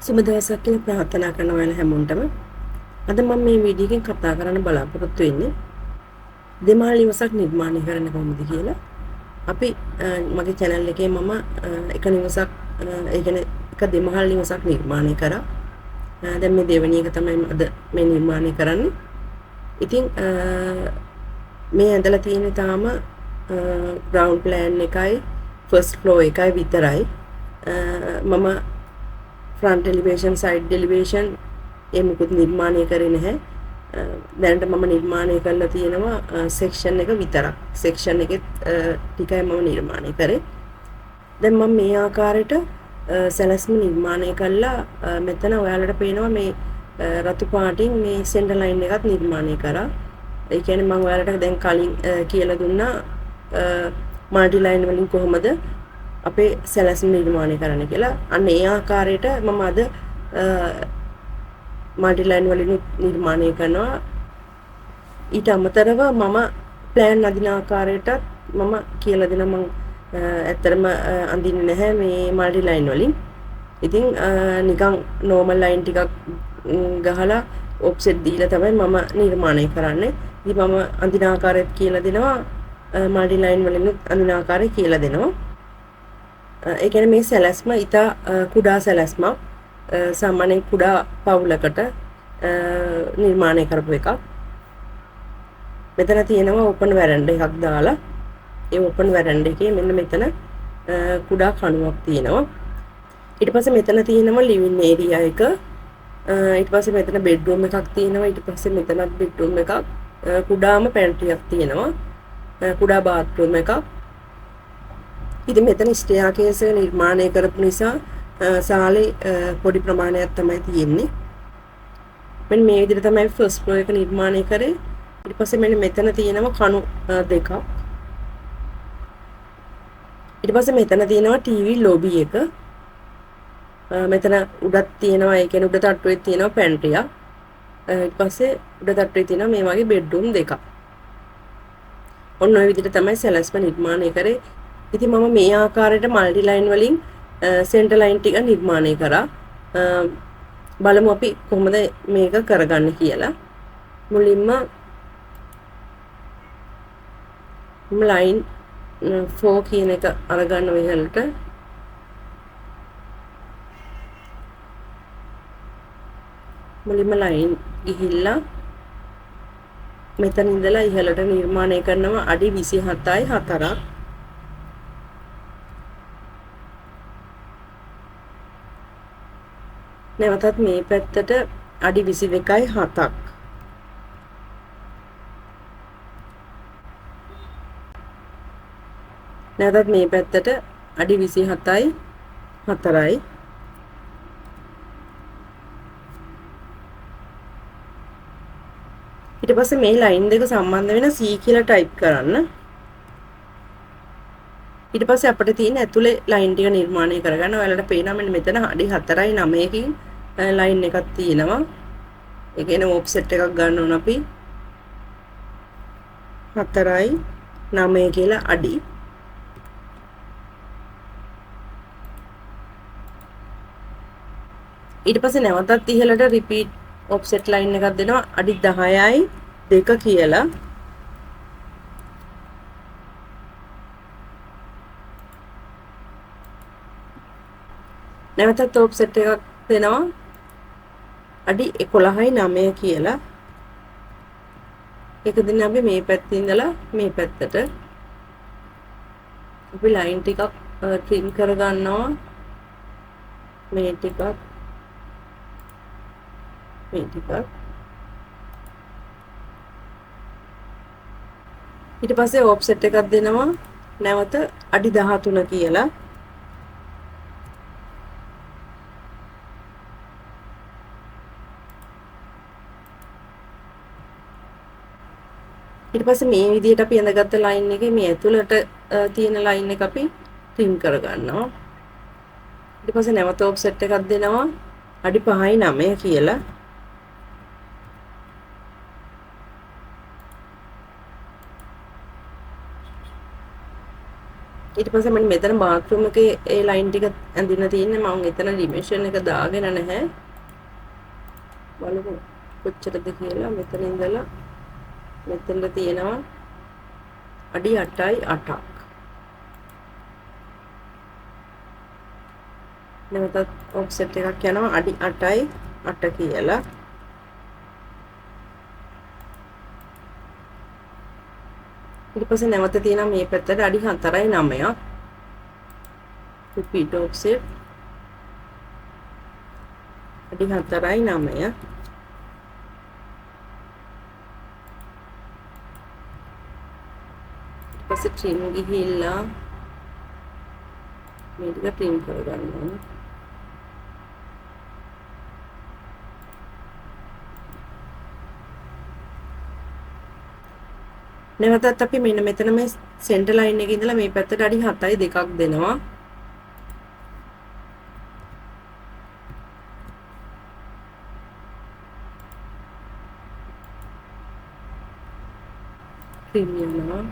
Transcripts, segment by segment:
සුබ දවසක් කියලා ප්‍රාර්ථනා කරන ඔයාලා හැමෝටම අද මම මේ වීඩියෝ එකෙන් කතා කරන්න බලාපොරොත්තු වෙන්නේ දෙමහල් නිවසක් නිර්මාණය කරන්න කොහොමද කියලා. අපි මගේ channel එකේ මම එක නිවසක් ඒ කියන්නේ එක දෙමහල් නිවසක් නිර්මාණය කරා. දැන් මේ දෙවෙනි එක තමයි අද මේ නිර්මාණය කරන්නේ. ඉතින් මේ ඇඳලා තියෙන්නේ තාම ග්‍රවුන්ඩ් ප්ලෑන් එකයි ෆස්ට් ෆ්ලෝර් එකයි විතරයි. මම ෆ්‍රන්ට් එලිවේෂන් සයිඩ් එලිවේෂන් ඒ මුකුත් නිර්මාණය කරේ නැහැ. දැනට මම නිර්මාණය කරලා තියෙනවා සෙක්ෂන් එක විතරක්. සෙක්ෂන් එකෙත් ටිකයි මම නිර්මාණය කරේ. දැන් මම මේ ආකාරයට සැලැස්ම නිර්මාණය කළා. මෙතන ඔයාලට පේනවා මේ රතු පාටින් මේ සෙන්ටර් ලයින් එකත් නිර්මාණය කරා. ඒ කියන්නේ මම ඔයාලට දැන් කලින් කියලා දුන්නා මල්ටි ලයින් වලින් කොහොමද අපේ සැලැස්ම නිර්මාණය කරන්න කියලා. අන්න ඒ ආකාරයට මම අද මල්ටි ලයින් වලින් නිර්මාණය කරනවා. ඊට අමතරව මම ප්ලෑන් අඳින ආකාරයටත් මම කියලා දෙනවා. මම ඇත්තටම අඳින්නේ නැහැ මේ මල්ටි ලයින් වලින්. ඉතින් නිකන් නෝමල් ලයින් ටිකක් ගහලා ඔෆ්සෙට් දීලා තමයි මම නිර්මාණය කරන්නේ. ඉතින් මම අඳින ආකාරයත් කියලා දෙනවා, මල්ටි ලයින් වලින් අඳින ආකාරය කියලා දෙනවා. ඒ කියන්නේ මේ සැලැස්ම ඉතා කුඩා සැලැස්මක්. සාමාන්‍යයෙන් කුඩා පවුලකට නිර්මාණය කරපු එකක්. මෙතන තියෙනවා ඕපන් වැරැන්ඩා එකක් දාලා. ඒ ඕපන් වැරැන්ඩා එකේ මෙන්න මෙතන කුඩා කණුවක් තියෙනවා. ඊට පස්සේ මෙතන තියෙනවා ලිවිං ඒරියා එක. ඊට පස්සේ මෙතන බෙඩ්රූම් එකක් තියෙනවා. ඊට පස්සේ මෙතනත් බෙඩ්රූම් එකක්, කුඩාම පැන්ට්‍රියක් තියෙනවා, කුඩා බාත්රූම් එකක්. ඉතින් මෙතන ස්ටෙයාකේස් එක නිර්මාණය කරපු නිසා සාලේ පොඩි ප්‍රමාණයක් තමයි තියෙන්නේ. මෙන්න මේ විදිහට තමයි ෆස්ට් ෆ්ලෝර් එක නිර්මාණය කරේ. ඊට පස්සේ මෙන්න මෙතන තියෙනවා කණු දෙකක්. ඊට පස්සේ මෙතන තියෙනවා ටීවී ලොබි එක. මෙතන උඩක් තියෙනවා, ඒ කියන්නේ උඩ තට්ටුවේ තියෙනවා පැන්ට්‍රියක්. ඊට පස්සේ උඩ තට්ටුවේ තියෙනවා මේ වගේ බෙඩ්රූම් දෙකක්. ඔන්න ඔය විදිහට තමයි සැලැස්ම නිර්මාණය කරේ. ඉතින් මම මේ ආකාරයට මල්ටි ලයින් වලින් සෙන්ටර් ලයින් ටික නිර්මාණය කරා. බලමු අපි කොහොමද මේක කරගන්නේ කියලා. මුලින්ම මම ලයින් 4 කියන එක අරගන්න ඉහළට. මුලින්ම ලයින් ගිහිල්ලා මෙතන ඉඳලා ඉහළට නිර්මාණය කරනවා අඩි 27යි 4ක්. නැවතත් මේ පැත්තට අඩි 22යි 7ක්. නැවතත් මේ පැත්තට අඩි 27යි 4යි. ඊට පස්සේ මේ ලයින් දෙක සම්බන්ධ වෙන C කියලා ටයිප් කරන්න. ඊට පස්සේ අපිට තියෙන ඇතුලේ ලයින් ටික නිර්මාණය කරගන්න. ඔයාලට පේනවා මෙන්න මෙතන අඩි 4යි 9කින් ලයින් එකක් තියෙනවා. ඒ කියන්නේ ඔෆ්සෙට් එකක් ගන්න ඕන අපි. 4යි 9 කියලා අඩි. ඊට පස්සේ නැවතත් ඉහළට රිපීට් ඔෆ්සෙට් ලයින් එකක් දෙනවා අඩි 10යි 2 කියලා. නැවතත් ඔෆ්සෙට් එකක් දෙනවා අඩි 11යි 9 කියලා. ඒක දෙන්නේ අපි මේ පැත්තේ ඉඳලා මේ පැත්තට. අපි ලයින් ටිකක් ට්‍රිම් කරගන්නවා. මේ ටිකක් මේ ටිකක්. ඊට පස්සේ ඔෆ්සෙට් එකක් දෙනවා නැවත අඩි 13 කියලා. ඊට පස්සේ මේ විදිහට අපි ඇඳගත්ත ලයින් එකේ මේ ඇතුළට තියෙන ලයින් එක අපි ට්‍රිම් කරගන්නවා. ඊට පස්සේ නැවත ඔෆ්සෙට් එකක් දෙනවා අඩි 5යි 9 කියලා. ඊට පස්සේ මම මෙතන බාත්රූම් එකේ ඒ ලයින් ටික ඇඳින්න තියෙන්නේ. මම එතන ඩිමෙන්ෂන් එක දාගෙන නැහැ. බලමු කොච්චරද කියලා. මෙතන ඉඳලා මෙතනට තියෙනවා අඩි 8යි 8ක්. නැවතත් ඔෆ්සෙට් එකක් යනවා අඩි 8යි 8 කියලා. ඊට පස්සේ නැවත තියෙනවා මේ පැත්තට අඩි 4යි 9ක්. රිපීට් ඔෆ්සෙට් අඩි 4යි 9. ඊට පස්සේ ට්‍රිම් ගිහිල්ලා මේ ටික ට්‍රිම් කරගන්න ඕනේ. නැවතත් අපි මෙන්න මෙතන මේ සෙන්ටර් ලයින් එකේ ඉඳලා මේ පැත්තට අඩි 7යි 2ක් දෙනවා. ට්‍රිම් යනවා.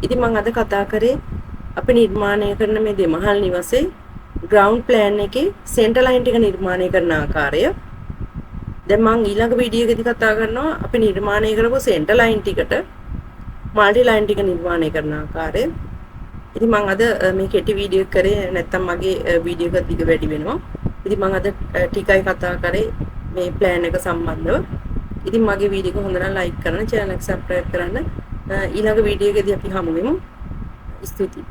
ඉතින් මම අද කතා කරේ අපි නිර්මාණය කරන මේ දෙමහල් නිවසේ ග්‍රවුන්ඩ් ප්ලෑන් එකේ සෙන්ටර් ලයින් ටික නිර්මාණය කරන ආකාරය. දැන් මම ඊළඟ වීඩියෝ එකේදී කතා කරනවා අපි නිර්මාණය කරපු සෙන්ටර් ලයින් ටිකට මල්ටි ලයින් ටික නිර්මාණය කරන ආකාරය. ඉතින් මම අද මේ කෙටි වීඩියෝ එක කරේ නැත්තම් මගේ වීඩියෝ එක දිග වැඩි වෙනවා. ඉතින් මම අද ටිකයි කතා කරේ මේ ප්ලෑන් එක සම්බන්ධව. ඉතින් මගේ වීඩියෝ එක හොඳ නම් ලයික් කරන්න, චැනල් එක සබ්ස්ක්‍රයිබ් කරන්න. ඊළඟ වීඩියෝ එකේදී අපි හමු වෙමු. ස්තුතියි.